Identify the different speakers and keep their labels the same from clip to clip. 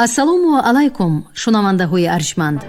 Speaker 1: Ассалому алайкум, шунавандаҳои арҷманд.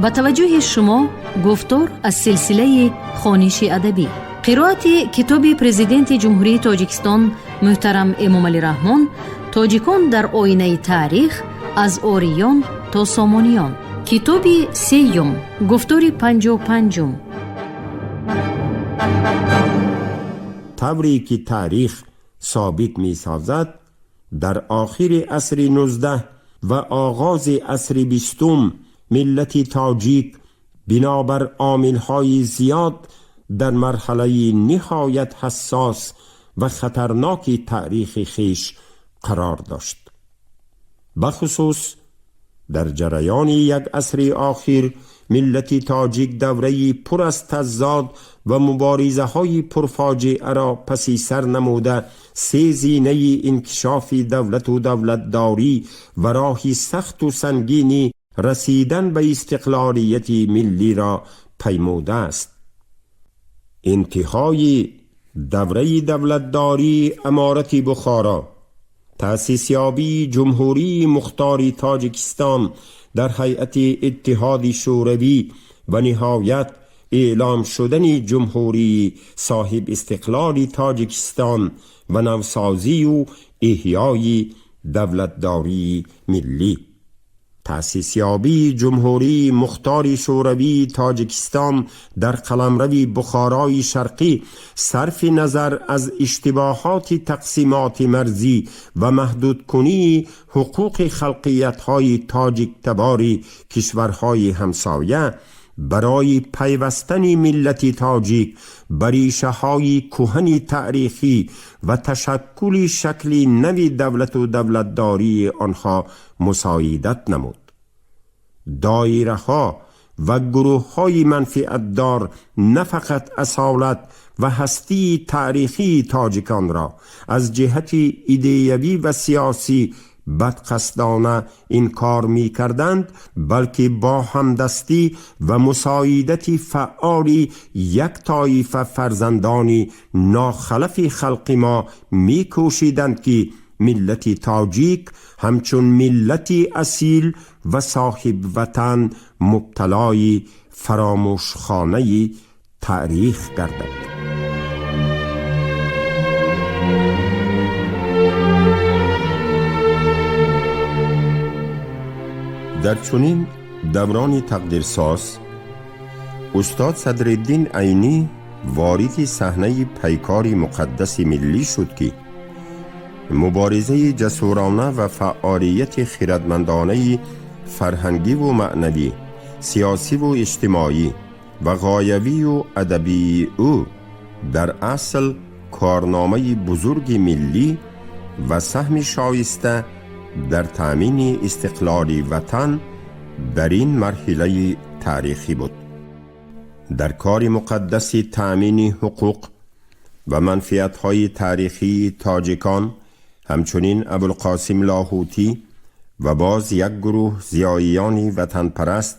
Speaker 1: Ба таваҷҷӯҳи шумо гуфтор аз силсилаи хониши адабӣ, қироати китоби Президенти Ҷумҳурии Тоҷикистон муҳтарам Эмомалӣ Раҳмон «Тоҷикон дар оинаи таърих: аз ориён то сомониён», китоби сеюм, гуфтори 55-ум.
Speaker 2: Тавре ки таърих собит месозад, дар охири асри 19 ва оғози асри 20-ум миллати тоҷик бинобар омилҳои зиёд дар марҳалаи ниҳоят ҳассос ва хатарноки таърихи хеш қарор дошт. Бахусус дар ҷараёни як асри охир миллати тоҷик давраи пур аз тазод ва муборизаҳои пурфоҷиаро паси сар намуда, се зинаи инкишофи давлату давлатдорӣ ва роҳи сахту сангини расидан ба истиқлолияти миллиро паймудааст. Интиҳои давраи давлатдории Аморати Бухоро, таъсисёбии Ҷумҳурии Мухтори Тоҷикистон дар ҳайати Иттиҳоди Шӯравӣ ва ниҳоят эълом шудани Ҷумҳурии соҳибистиқлоли Тоҷикистон ва навсозию эҳёи давлатдории миллӣ. Таъсисёбии Ҷумҳурии Мухтори Шӯравии Тоҷикистон дар қаламрави Бухорои Шарқӣ, сарфи назар аз иштибоҳоти тақсимоти марзӣ ва маҳдудкунии ҳуқуқи халқиятҳои тоҷиктабори кишварҳои ҳамсоя, барои пайвастани миллати тоҷик ба решаҳои кӯҳани таърихӣ ва ташаккули шакли нави давлату давлатдории онҳо мусоидат намуд. Доираҳо ва гурӯҳҳои манфиатдор на фақат асолат ва ҳастии таърихии тоҷиконро аз ҷиҳати идеявӣ ва сиёсӣ бадқасдона инкор мекарданд, балки бо ҳамдастӣ ва мусоидати фаъоли як тоифа фарзандони нохалафи халқи мо мекӯшиданд, ки миллати тоҷик ҳамчун миллати асил ва соҳибватан мубталои фаромӯшхонаи таърих гардад. Дар чунин даврони тақдирсоз устод Садриддин Айнӣ вориди саҳнаи пайкори муқаддаси миллӣ шуд, ки муборизаи ҷасурона ва фаъолияти хиратмандонаи фарҳангиву маънавӣ, сиёсиву иҷтимоӣ ва ғоявию адабии ӯ дар асл корномаи бузурги миллӣ ва саҳми шоиста дар таъмини истиқлоли ватан дар ин марҳилаи таърихӣ буд. Дар кори муқаддаси таъмини ҳуқуқ ва манфиатҳои таърихии тоҷикон ҳамчунин Абулқосим Лоҳутӣ ва боз як гурӯҳ зиёиёни ватанпараст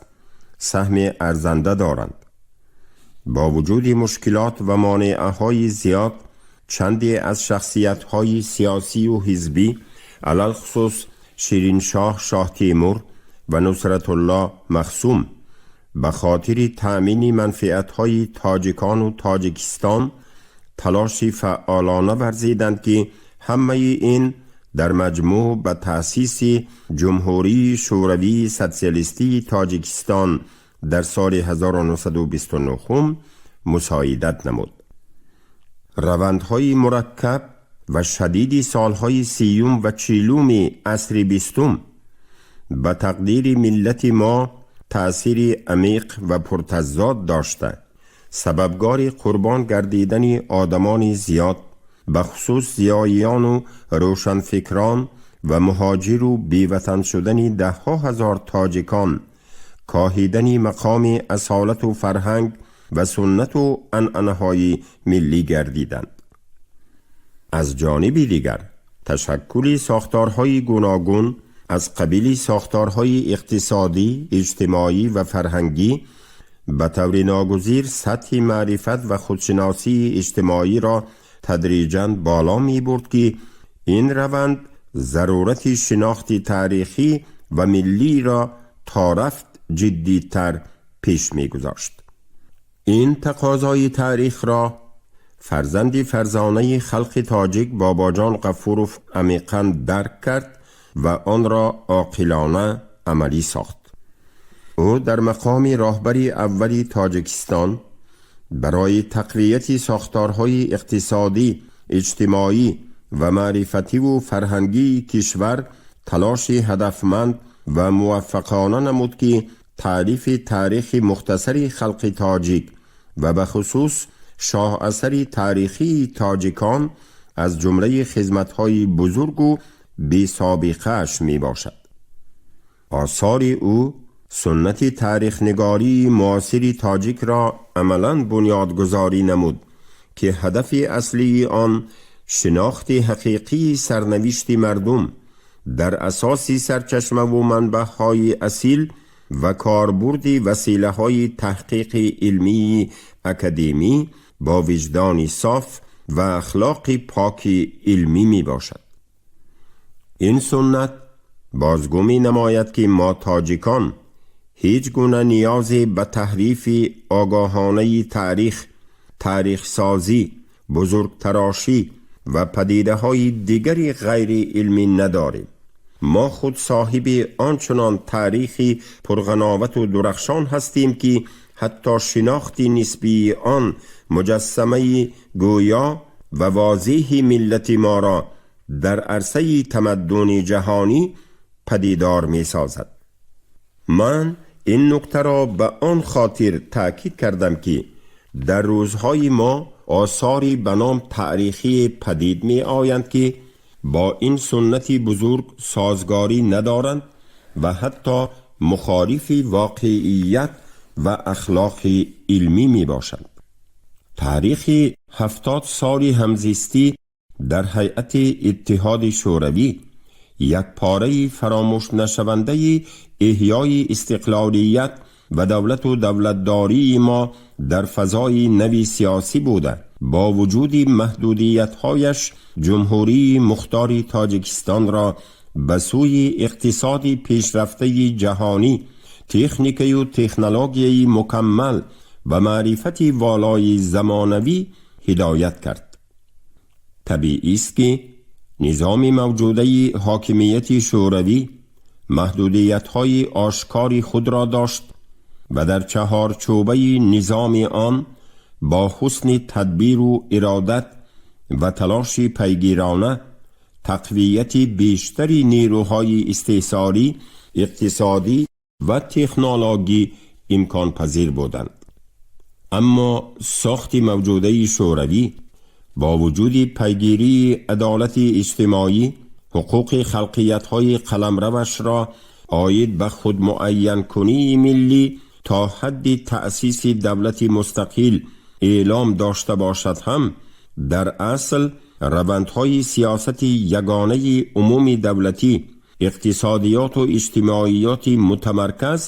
Speaker 2: саҳми арзанда доранд. Бо вуҷуди мушкилот ва монеаҳои зиёд, чанде аз шахсиятҳои сиёсию ҳизбӣ, алалхусус Шириншоҳ Шоҳтемур ва Нусратулло Махсум, ба хотири таъмини манфиатҳои тоҷикону Тоҷикистон талоши фаъолона варзиданд, ки ҳамаи ин дар маҷмӯъ ба таъсиси Ҷумҳурии Шӯравии Социалистии Тоҷикистон дар соли 1929 мусоидат намуд. Равандҳои мураккаб ва шадиди солҳои 30-юм ва 40-уми асри 20-ум ба тақдири миллати мо таъсири амиқ ва пуртазод дошта, сабабгори қурбон гардидани одамони зиёд, бахусус зиёиёну рӯшанфикрон, ва муҳоҷиру беватан шудани даҳҳо ҳазор тоҷикон, коҳидани мақоми асолату фарҳанг ва суннату анъанаҳои миллӣ гардиданд. Аз ҷониби дигар, Ташаккули сохторҳои гуногун аз қабили сохторҳои иқтисодӣ, иҷтимоӣ ва фарҳангӣ ба таври ногузир сатҳи маърифат ва худшиносии иҷтимоиро тадриҷан боло мебурд, ки ин раванд зарурати шинохти таърихӣ ва миллиро то рафт ҷиддитар пеш мегузошт. Ин тақозои таърихро фарзанди фарзонаи халқи тоҷик Бобоҷон Ғафуров амиқан дарк кард ва онро оқилона амалӣ сохт. Ӯ дар мақоми роҳбари аввали Тоҷикистон барои тақвияти сохторҳои иқтисодӣ, иҷтимоӣ ва маърифативу фарҳангии кишвар талоши ҳадафманд ва муваффақона намуд, ки таълифи таърихи мухтасари халқи тоҷик ва бахусус шоҳасари таърихии тоҷикон аз ҷумлаи хизматҳои бузургу бесобиқааш мебошад. Осори ӯ суннати таърихнигории муосири тоҷикро амалан бунёдгузорӣ намуд, ки ҳадафи аслии он шинохти ҳақиқии сарнавишти мардум дар асоси сарчашмаву манбаъҳои асил ва корбурди василаҳои таҳқиқи илмии академӣ бо виҷдони соф ва ахлоқи поки илмӣ мебошад. Ин суннат бозгӯ менамояд, ки мо тоҷикон ҳеҷ гуна ниёзе ба таҳрифи огоҳонаи таърих, таърихсозӣ, бузургтарошӣ ва падидаҳои дигари ғайриилмӣ надорем. Мо худ соҳиби он чунон таърихи пурғановату дурахшон ҳастем, ки ҳатто шинохти нисбии он муҷассамаи гӯё ва возеҳи миллати моро дар арсаи тамаддуни ҷаҳонӣ падидор месозад. Ман ин нуктаро ба он хотир таъкид кардам, ки дар рӯзҳои мо осори ба ном таърихӣ падид меоянд, ки бо ин суннати бузург созгорӣ надоранд ва ҳатто мухолифи воқеият ва ахлоқи илмӣ мебошанд. Таърихи 70 соли ҳамзистӣ дар ҳайати Иттиҳоди Шӯравӣ як пораи фаромӯшнашавандаи эҳёи истиқлолият ва давлату давлатдории мо дар фазои нави сиёсӣ буда, бо вуҷуди маҳдудиятҳояш Ҷумҳурии Мухтори Тоҷикистонро ба сӯи иқтисоди пешрафтаи ҷаҳонӣ, техникаю технологияи мукаммал ва маърифати волои замонавӣ ҳидоят кард. Табиист, ки низоми мавҷудаи ҳокимияти шӯравӣ маҳдудиятҳои ошкори худро дошт ва дар чаҳорчӯбаи низоми он бо ҳусни тадбиру иродат ва талоши пайгирона тақвияти бештари нерӯҳои истеҳсолӣ, иқтисодӣ ва технологӣ имконпазир буданд. Аммо сохти мавҷудаи шӯравӣ бо вуҷуди пайгирии адолати иҷтимоӣ, ҳуқуқи халқиятҳои қаламравашро оид ба худмуайянкунии миллӣ то ҳадди таъсиси давлати мустақил эълом дошта бошад ҳам, дар асл равандҳои сиёсати ягонаи умуми давлатӣ, иқтисодиёту иҷтимоиёти мутамарказ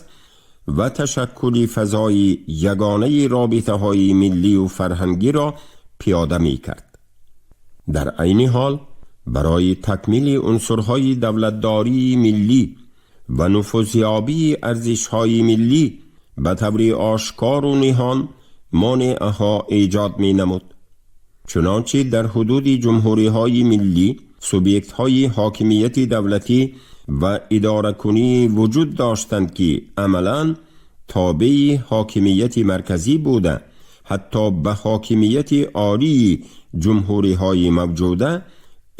Speaker 2: ва ташаккули фазои ягонаи робитаҳои миллию фарҳангиро пиёда мекард. Дар айни ҳол барои такмили унсурҳои давлатдории миллӣ ва нуфузёбии арзишҳои миллӣ ба таври ошкору ниҳон монеаҳо эҷод менамуд. Чунончи дар ҳудуди ҷумҳуриҳои миллӣ субъектҳои ҳокимияти давлатӣ ва идоракунӣ вуҷуд доштанд, ки амалан тобеи ҳокимияти марказӣ буда, ҳатто ба ҳокимияти олии ҷумҳуриҳои мавҷуда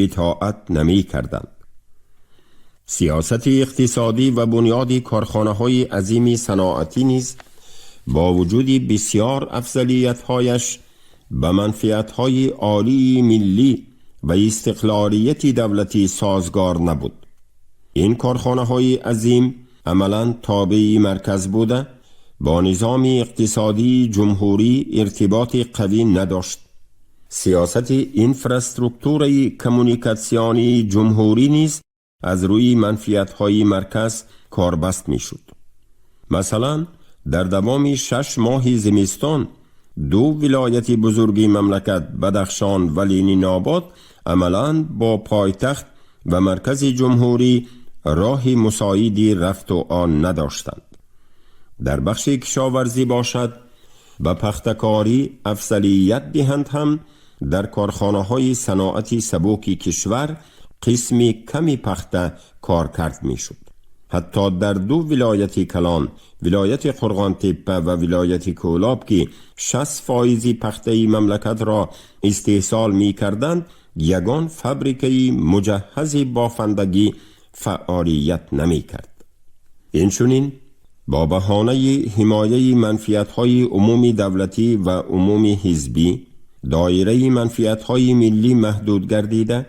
Speaker 2: итоат намекарданд. Сиёсати иқтисодӣ ва бунёди корхонаҳои азими саноатӣ низ бо вуҷуди бисёр афзалиятҳояш ба манфиатҳои олии миллӣ ва истиқлолияти давлатӣ созгор набуд. Ин корхонаҳои азим амалан тобеи марказ буда, бо низоми иқтисодии ҷумҳурӣ иртиботи қавӣ надошт. Сиёсати инфраструктураи коммуникатсионии ҷумҳурӣ низ аз рӯи манфиатҳои марказ корбаст мешуд. Масалан, дар давоми 6 моҳи зимистон ду вилояти бузурги мамлакат, Бадахшон ва Ленинобод, амалан бо пойтахт ва маркази ҷумҳурӣ роҳи мусоиди рафту он надоштанд. Дар бахши кишоварзӣ бошад, ба пахтакорӣ афзалият диҳанд ҳам, дар корхонаҳои саноати сабуки кишвар қисми ками пахта коркард мешуд. Ҳатто дар ду вилояти калон, вилояти Қурғонтеппа ва вилояти Кӯлоб, ки 60 фоизи пахтаи мамлакатро истеҳсол мекарданд, ягон фабрикаи муҷаҳҳази бофандагӣ фаъолият намекард. Инчунин бо баҳонаи ҳимояи манфиатҳои умуми давлатӣ ва умуми ҳизбӣ доираи манфиатҳои миллӣ маҳдуд гардида,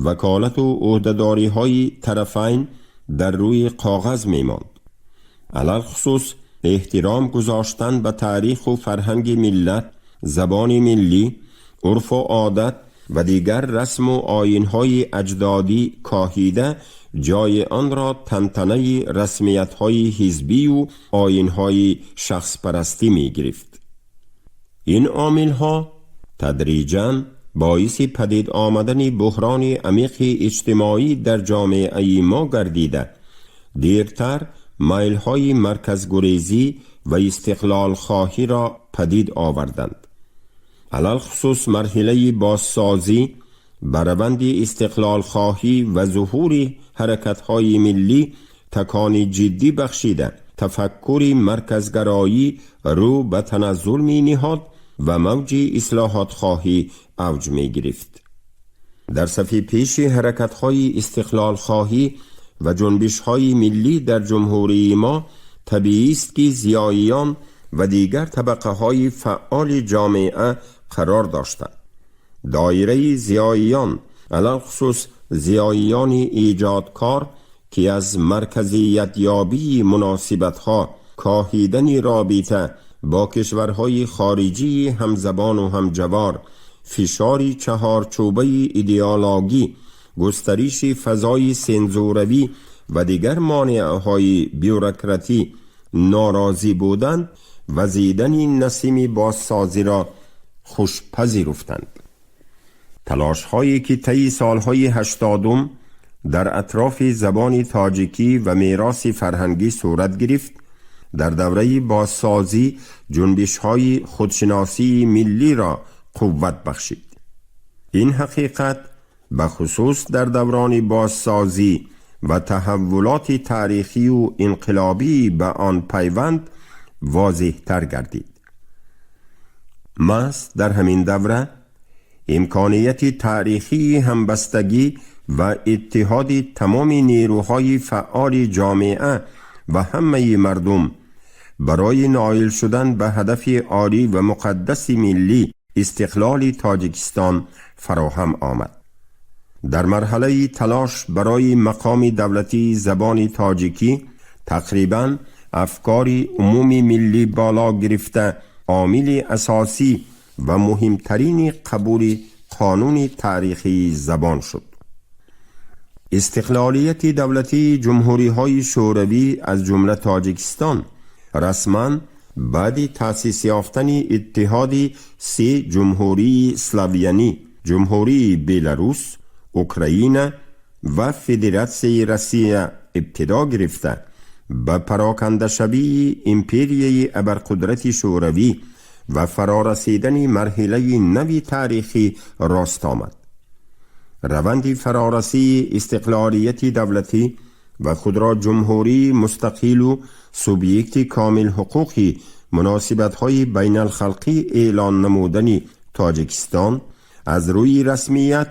Speaker 2: ваколату ӯҳдадориҳои тарафайн дар рӯи коғаз мемонд. Алалхусус эҳтиром гузоштан ба таъриху фарҳанги миллат, забони миллӣ, урфу одат ва дигар расму оинҳои аҷдодӣ коҳида, ҷои онро тантанаи расмиятҳои ҳизбию оинҳои шахспарастӣ мегирифт. Ин омилҳо тадриҷан боиси падид омадани буҳрони амиқи иҷтимоӣ дар ҷомеаи мо гардида, дертар майлҳои марказгурезӣ ва истиқлолхоҳиро падид оварданд. Алалхусус марҳилаи бозсозӣ ба раванди истиқлолхоҳӣ ва зуҳури ҳаракатҳои миллӣ такони ҷиддӣ бахшида, тафаккури марказгароӣ рӯ ба таназзул мениҳод ва мавҷи ислоҳотхоҳӣ авҷ мегирифт. Дар сафи пеши ҳаракатҳои истиқлолхоҳӣ ва ҷунбишҳои миллӣ дар ҷумҳурии мо табиист, ки зиёиён ва дигар табақаҳои фаъоли ҷомеа қарор доштанд. Доираи зиёиён, алалхусус зиёиёни эҷодкор, ки аз марказиятёбии муносибатҳо, коҳидани робита бо кишварҳои хориҷии ҳамзабону ҳамҷавор, фишори чаҳорчӯбаи идеологӣ, густариши фазои сензуравӣ ва дигар монеаҳои бюрократӣ норозӣ буданд, вазидани насими бозсозиро хушпазируфтанд. Талошҳое ки таи солҳои 80-ум дар атрофи забони тоҷикӣ ва мероси фарҳангӣ сурат гирифт, дар давраи бозсозӣ ҷунбишҳои худшиносии миллиро қувват бахшид. Ин ҳақиқат ба хусус дар даврони бозсозӣ ва таҳаввулоти таърихию инқилобӣ ба он пайванд возеҳтар гардид. Маҳз дар ҳамин давра имконияти таърихии ҳамбастагӣ ва иттиҳоди тамоми нерӯҳои фаъоли ҷомеа ва ҳамаи мардум барои ноил шудан ба ҳадафи олӣ ва муқаддаси миллӣ, истиқлоли Тоҷикистон, фароҳам омад. Дар марҳалаи талош барои мақоми давлатии забони тоҷикӣ тақрибан афкори умуми миллӣ боло гирифта, омили асосӣ ва муҳимтарини қабули қонуни таърихии забон шуд. Истиқлолияти давлатии ҷумҳуриҳои шӯравӣ, аз ҷумла Тоҷикистон, расман баъди таъсис ёфтани иттиҳоди се ҷумҳурии славянӣ, Ҷумҳурии Беларус, Украина ва Федератсияи Россия, ибтидо гирифта, ба парокандашавии империяи абарқудрати шӯравӣ ва фарорасидани марҳилаи нави таърихӣ рост омад. Раванди фарорасии истиқлолияти давлатӣ ва худро ҷумҳурии мустақилу субъекти комилҳуқуқи муносибатҳои байналхалқӣ эълон намудани Тоҷикистон аз рӯи расмият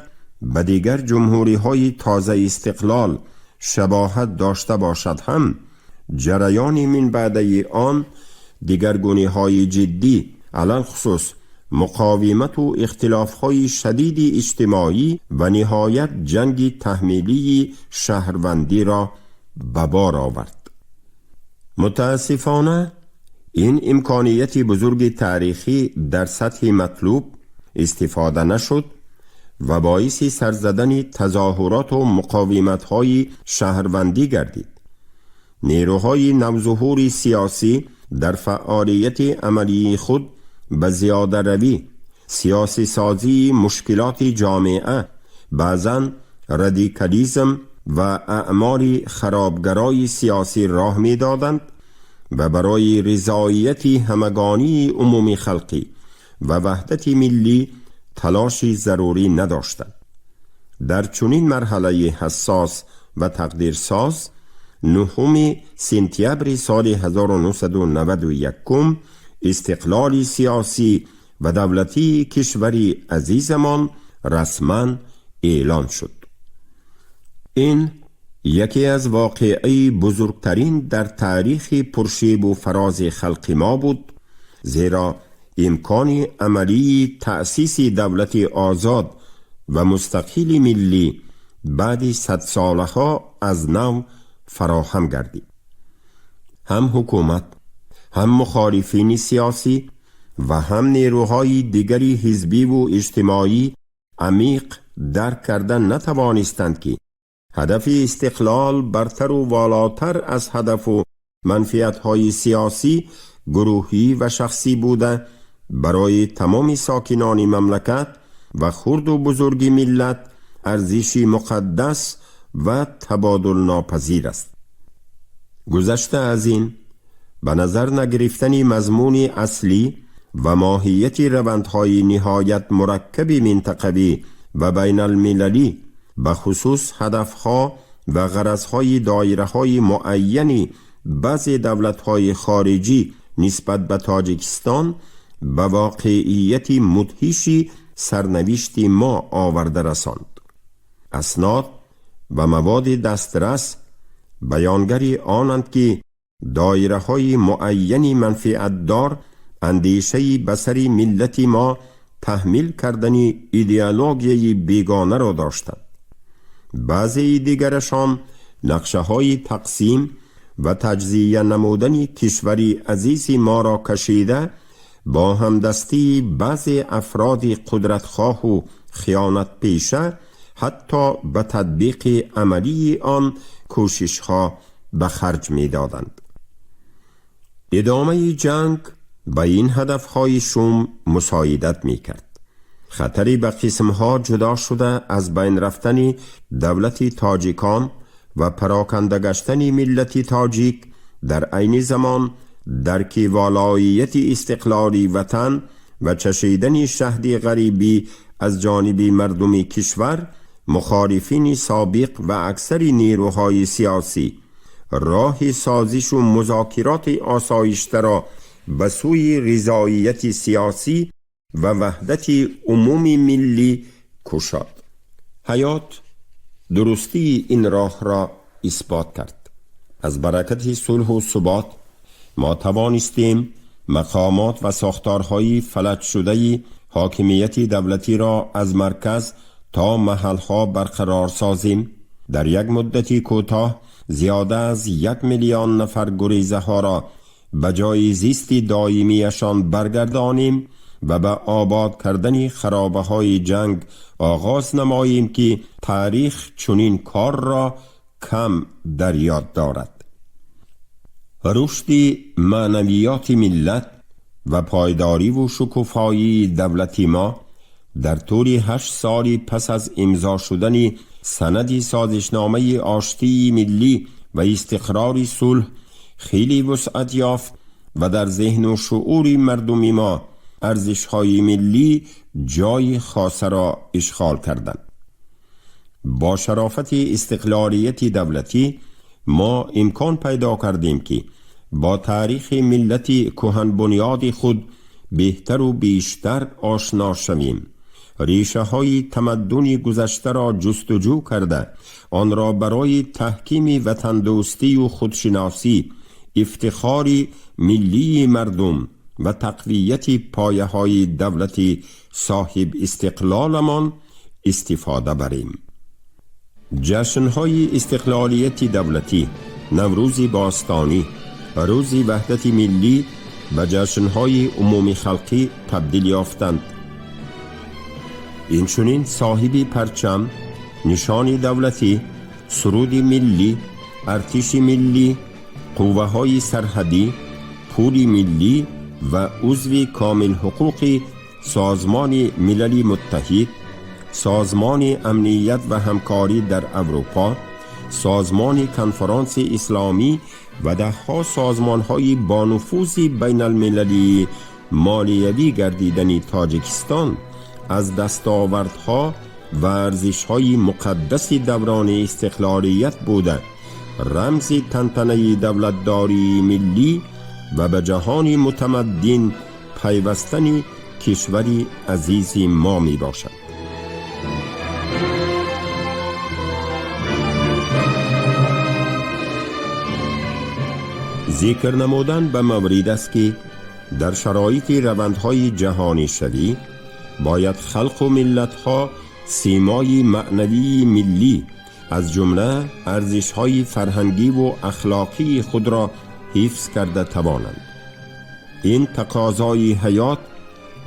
Speaker 2: ба дигар ҷумҳуриҳои тозаистиқлол шабоҳат дошта бошад ҳам, ҷараёни минбаъдаи он дигаргуниҳои ҷиддӣ, алалхусус муқовимату ихтилофҳои шадиди иҷтимоӣ ва ниҳоят ҷанги таҳмилии шаҳрвандиро ба бор овард. Мутаассифона, ин имконияти бузурги таърихӣ дар сатҳи матлуб استفاده نشد و باعث سرزدن تظاهرات و مقاومت‌های شهروندی گردید. نیروهای نوظهور سیاسی در فعالیت عملی خود به زیاده روی، سیاسی سازی مشکلات جامعه، بعضا رادیکالیزم و اعمال خرابگرای سیاسی راه می دادند و برای رضایت همگانی عمومی خلقی و وحدت ملی تلاشی ضروری نداشتند. در چنین مرحله حساس و تقدیرساز، 9 سنتیابر سال 1991 استقلال سیاسی و دولتی کشور عزیزمان رسما اعلان شد. این یکی از واقعی بزرگترین در تاریخ پرشیب و فراز خلق ما بود، زیرا امکان عملی تأسیس دولت آزاد و مستقل ملی بعد 100 سالها از نو فراهم گردید. هم حکومت، هم مخالفین سیاسی و هم نیروهای دیگری حزبی و اجتماعی عمیق درک کردن نتوانستند که هدف استقلال برتر و والاتر از هدف و منفعت‌های سیاسی، گروهی و شخصی بوده برای تمام ساکنان مملکت و خرد و بزرگ ملت ارزشی مقدس و تبادل ناپذیر است. گذشته از این، به نظر نگرفتن مضمون اصلی و ماهیت روندهای نهایت مرکب منطقوی و بین المللی، به خصوص هدفها و غرضهای دایره‌های معینی بعضی دولت‌های خارجی نسبت به تاجیکستان، به واقعیت مدهشی سرنوشت ما آورده رساند. اسناد و مواد دسترس بیانگر آنند که دایره‌های معین منفعت‌دار اندیشه بسر ملت ما تحمیل کردن ایدئولوژی بیگانه را داشتند. بعضی دیگرشان نقشه های تقسیم و تجزیه نمودن کشور عزیز ما را کشیده با همدستی بعضی افراد قدرتخواه و خیانت پیشه حتی به تطبیق عملی آن کوشش ها به خرج می دادند. ادامه جنگ به این هدف های شوم مساعدت می کرد. خطری به قسم ها جدا شده از بین رفتن دولت تاجیکان و پراکنده گشتن ملت تاجیک، در عین زمان درک والاییت استقلالی وطن و چشیدن شهد غریبی از جانب مردم کشور، مخالفین سابق و اکثر نیروهای سیاسی راه سازش و مذاکرات آسایشته را به سوی رضایت سیاسی و وحدت عمومی ملی کشاد. حیات درستی این راه را اثبات کرد. از برکت صلح و ثبات ما توانستیم مقامات و ساختارهای فلج شده حاکمیت دولتی را از مرکز تا محلها برقرار سازیم. در یک مدتی کوتاه زیاده از 1 میلیون نفر گریزه ها را به جای زیست دائمیشان برگردانیم و به آباد کردن خرابه های جنگ آغاز نماییم که تاریخ چنین کار را کم در یاد دارد. رشد معنویات ملت و پایداری و شکوفایی دولتی ما در طول 8 سال پس از امضا شدن سند سازشنامه آشتی ملی و استقرار صلح خیلی وسعت یافت و در ذهن و شعور مردم ما ارزش‌های ملی جای خاص را اشغال کردند. با شرافت استقلالیت دولتی ما امکان پیدا کردیم که با تاریخ ملت کهن بنیاد خود بهتر و بیشتر آشنا شویم. ریشه های تمدن گذشته را جستجو کرده آن را برای تحکیم وطن دوستی و خودشناسی، افتخار ملی مردم و تقویت پایه های دولت صاحب استقلالمان استفاده بریم. جشن های استقلالیت دولتی، نوروز باستانی، روز وحدت ملی و جشن های عمومی خلقی تبدیل یافتند. Инчунин соҳиби парчам, нишони давлатӣ, суруди миллӣ, артиши миллӣ, қувваҳои сарҳадӣ, пули миллӣ ва узви комилҳуқуқи Созмони Милали Муттаҳид, Созмони Амният ва Ҳамкорӣ дар Аврупо, Созмони Конференси Исломӣ ва даҳҳо созмонҳои бонуфузи байналмилалии молиявӣ гардидани Тоҷикистон аз дастовардҳо ва арзишҳои муқаддаси даврони истиқлолият буда, рамзи тантанаи давлатдории миллӣ ва ба ҷаҳони мутамаддин пайвастани кишвари азизи мо мебошад. Зикр намудан ба маврид аст, ки дар шароити равандҳои ҷаҳонишавӣ бояд халқу миллатҳо симои маънавии миллӣ, аз ҷумла арзишҳои фарҳангиву ахлоқии худро ҳифз карда тавонанд. Ин тақозои ҳаёт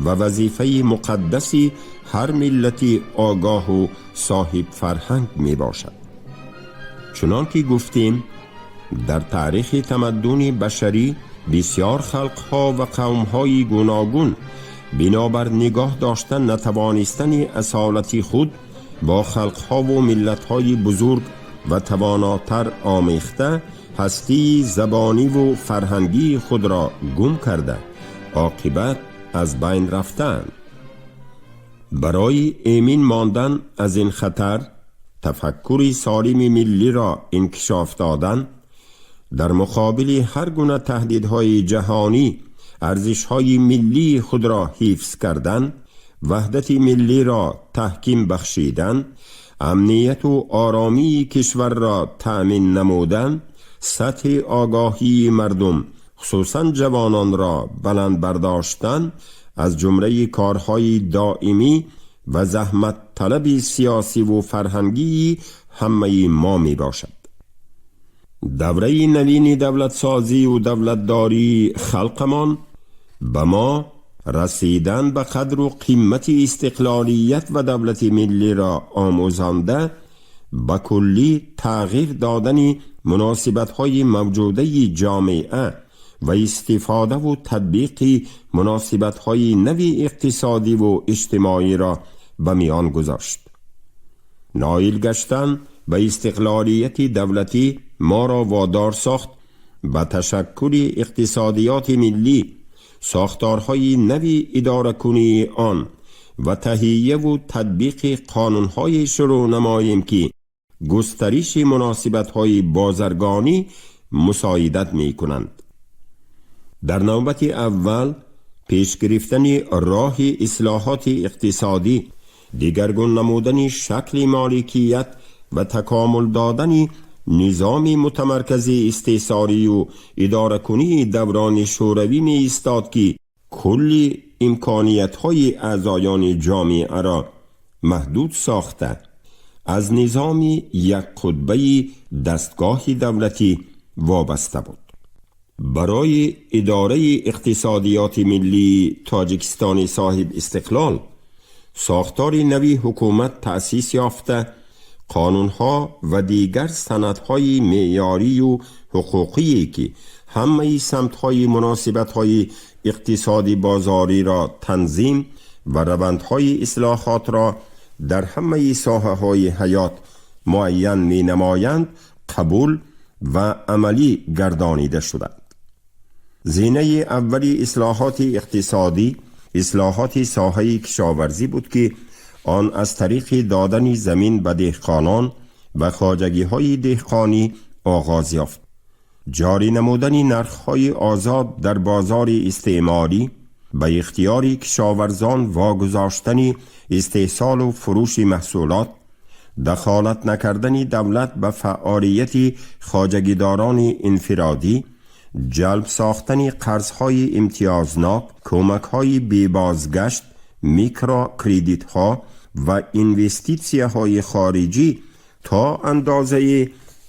Speaker 2: ва вазифаи муқаддаси ҳар миллати огоҳу соҳибфарҳанг мебошад. Чунон ки гуфтем, дар таърихи тамаддуни башарӣ бисёр халқҳо ва қавмҳои гуногун бинобар нигоҳ дошта натавонистани асолати худ бо халқҳову миллатҳои бузург ва тавонотар омехта, ҳастии забониву фарҳангии худро гум карда, оқибат аз байн рафтаанд. Барои эмин мондан аз ин хатар, тафаккури солими миллиро инкишоф додан, дар муқобили ҳар гуна таҳдидҳои ҷаҳонӣ арзишҳои миллии худро ҳифз кардан, ваҳдати миллиро таҳким бахшидан, амнияту оромии кишварро таъмин намудан, сатҳи огоҳии мардум, хусусан ҷавононро баланд бардоштан аз ҷумлаи корҳои доимӣ ва заҳматталаби сиёсиву фарҳангии ҳамаи мо мебошад. Давраи навини давлатсозию давлатдории халқамон ба мо расидан ба қадру қимати истиқлолият ва давлати миллиро омӯзонда, ба куллӣ тағйир додани муносибатҳои мавҷудаи ҷомеа ва истифодаву татбиқи муносибатҳои нави иқтисодиву иҷтимоиро ба миён гузошт. Ноил гаштан ба истиқлолияти давлатӣ моро водор сохт ба ташаккули иқтисодиёти миллӣ, сохторҳои нави идоракунии он ва таҳияву татбиқи қонунҳое шурӯъ намоем, ки густариши муносибатҳои бозаргонӣ мусоидат мекунанд. Дар навбати аввал пеш гирифтани роҳи ислоҳоти иқтисодӣ, дигаргун намудани шакли моликият ва такомул додани низоми мутамаркази истеҳсолию идоракунии даврони шӯравӣ меистод, ки кулли имкониятҳои аъзоёни ҷомеаро маҳдуд сохта, аз низоми якқутбаи дастгоҳи давлатӣ вобаста буд. Барои идораи иқтисодиёти миллии Тоҷикистони соҳиб истиқлол сохтори нави ҳукумат таъсис ёфта, қонунҳо ва дигар санадҳои меъёрию ҳуқуқие, ки ҳамаи самтҳои муносибатҳои иқтисоди бозориро танзим ва равандҳои ислоҳотро дар ҳамаи соҳаҳои ҳаёт муайян менамоянд, қабул ва амалӣ гардонида шуданд. Зинаи аввали ислоҳоти иқтисодӣ ислоҳоти соҳаи кишоварзӣ буд, ки он аз тариқи додани замин ба деҳқонон ва хоҷагиҳои деҳқонӣ оғоз ёфт. Ҷорӣ намудани нархҳои озод дар бозори истеъмолӣ, ба ихтиёри кишоварзон вогузоштани истеҳсолу фурӯши маҳсулот, дахолат накардани давлат ба фаъолияти хоҷагидорони инфиродӣ, ҷалб сохтани қарзҳои имтиёзнок, кӯмакҳои бебозгашт, микрокредитҳо ва инвеститсияҳои хориҷӣ то андозае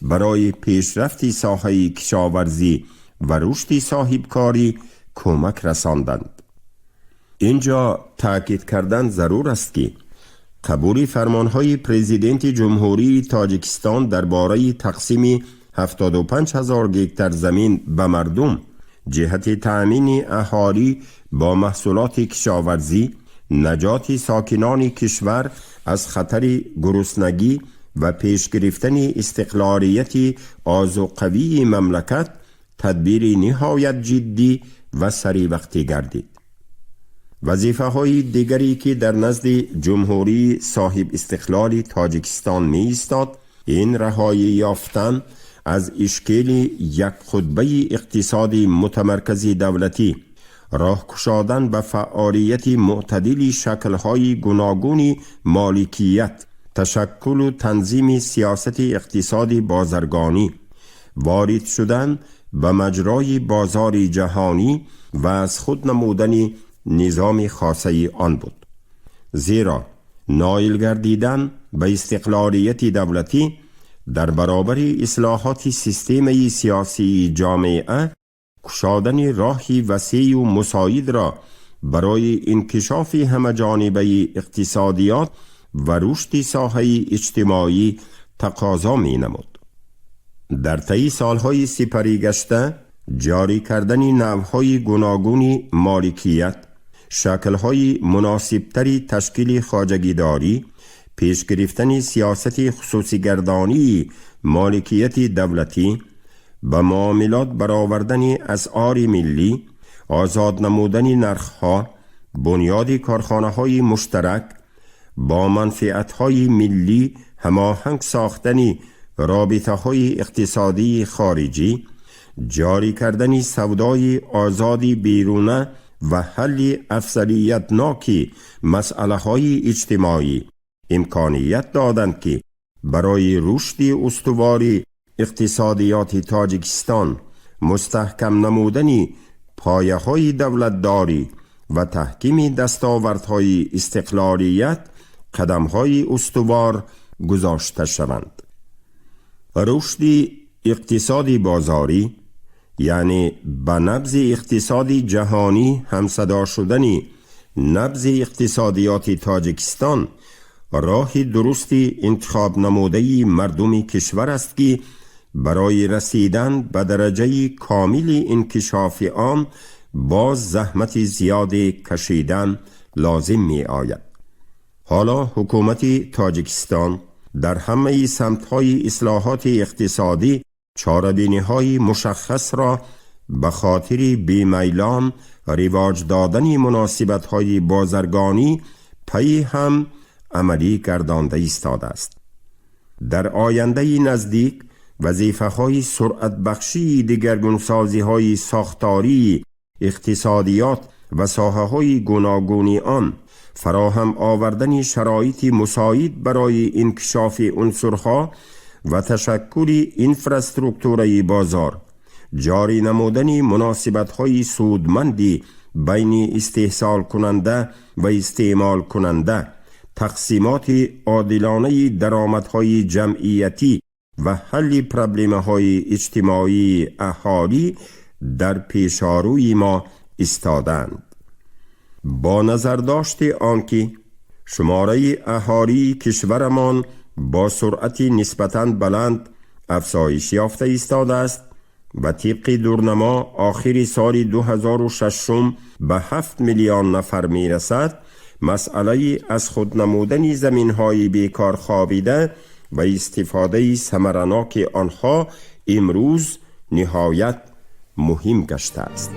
Speaker 2: барои пешрафти соҳаи кишоварзӣ ва рушди соҳибкорӣ кӯмак расонданд. Ин ҷо таъкид кардан зарур аст, ки Қабули фармонҳои Президенти Ҷумҳурии Тоҷикистон дар бораи тақсими 75 ҳазор гектар замин ба мардум ҷиҳати таъмини аҳолӣ бо маҳсулоти кишоварзӣ, наҷоти сокинони кишвар аз хатари гуруснагӣ ва пеш гирифтани истиқлолияти озуқавии мамлакат тадбири ниҳоят ҷиддӣ ва саривақтӣ гардид. Вазифаҳои дигаре ки дар назди Ҷумҳурии соҳибистиқлоли Тоҷикистон меистод, ин раҳоӣ ёфтан аз ишкели якқутбаи иқтисоди мутамаркази давлатӣ, роҳ кушодан ба фаъолияти мӯътадили шаклҳои гуногуни моликият, ташаккулу танзими сиёсати иқтисоди бозаргонӣ, ворид шудан ба маҷрои бозори ҷаҳонӣ ва аз худ намудани низоми хосаи он буд. Зеро ноил гардидан ба истиқлолияти давлатӣ дар баробари ислоҳоти системаи сиёсии ҷомеа кушодани роҳи васеъу мусоидро барои инкишофи ҳамаҷонибаи иқтисодиёт ва рушди соҳаи иҷтимоӣ тақозо менамуд. Дар таи солҳои сипарӣ гашта ҷорӣ кардани навъҳои гуногуни моликият, шаклҳои муносибтари ташкили хоҷагидорӣ, пеш гирифтани сиёсати хусусигардонии моликияти давлатӣ, ба муомилот баровардани асъори миллӣ, озод намудани нархҳо, бунёди корхонаҳои муштарак, бо манфиатҳои миллӣ ҳамоҳанг сохтани робитаҳои иқтисодии хориҷӣ, ҷорӣ кардани савдои озоди беруна ва ҳалли афзалиятноки масъалаҳои иҷтимоӣ имконият доданд, ки барои рушди устувори иқтисодиёти Тоҷикистон, мустаҳкам намудани пояҳои давлатдорӣ ва таҳкими дастовардҳои истиқлолият қадамҳои устувор гузошта шаванд. Рушди иқтисоди бозорӣ, яъне ба набзи иқтисоди ҷаҳонӣ ҳамсадо шудани набзи иқтисодиёти Тоҷикистон роҳи дурусти интихобнамудаи мардуми кишвар аст, ки барои расидан ба дараҷаи комили инкишофи он боз заҳмати зиёде кашидан лозим меояд. Ҳоло ҳукумати Тоҷикистон дар ҳамаи самтҳои ислоҳоти иқтисодӣ чорабиниҳои мушаххасро ба хотири бемайлон ривоҷ додани муносибатҳои бозаргонӣ пайи ҳам амалӣ гардонда истодааст. Дар ояндаи наздик вазифаҳои суръатбахшии дигаргунсозиҳои сохтории иқтисодиёт ва соҳаҳои гуногуни он, фароҳам овардани шароити мусоид барои инкишофи унсурҳо ва ташаккули инфраструктураи бозор, ҷорӣ намудани муносибатҳои судманди байни истеҳсолкунанда ва истеъмолкунанда, тақсимоти одилонаи даромадҳои ҷамъиятӣ ва ҳалли проблемаҳои иҷтимоии аҳолӣ дар пешорӯи мо истодаанд. Бо назардошти он ки шумораи аҳолии кишварамон бо суръати нисбатан баланд афзоиш ёфта истодааст ва тибқи дурнамо охири соли 2006 ба 7 миллион нафар мерасад, масъалаи аз худ намудани заминҳои бекор хобида ва истифодаи самараноки онҳо имрӯз ниҳоят муҳим гаштааст.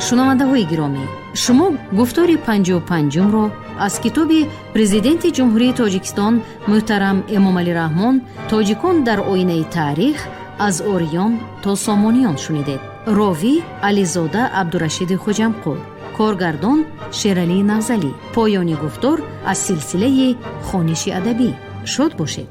Speaker 1: Шунавандаҳои гиромӣ, шумо гуфтори 55-умро аз китоби Президенти Ҷумҳурии Тоҷикистон муҳтарам Эмомалӣ Раҳмон «Тоҷикон дар оинаи таърих: аз ориён то сомониён» шунидед. Ровӣ Ализода Абдурашиди Хуҷамқул, коргардон Шералии Навзалӣ. Поёни гуфтор аз силсилаи хониши адабӣ. Шод бошед.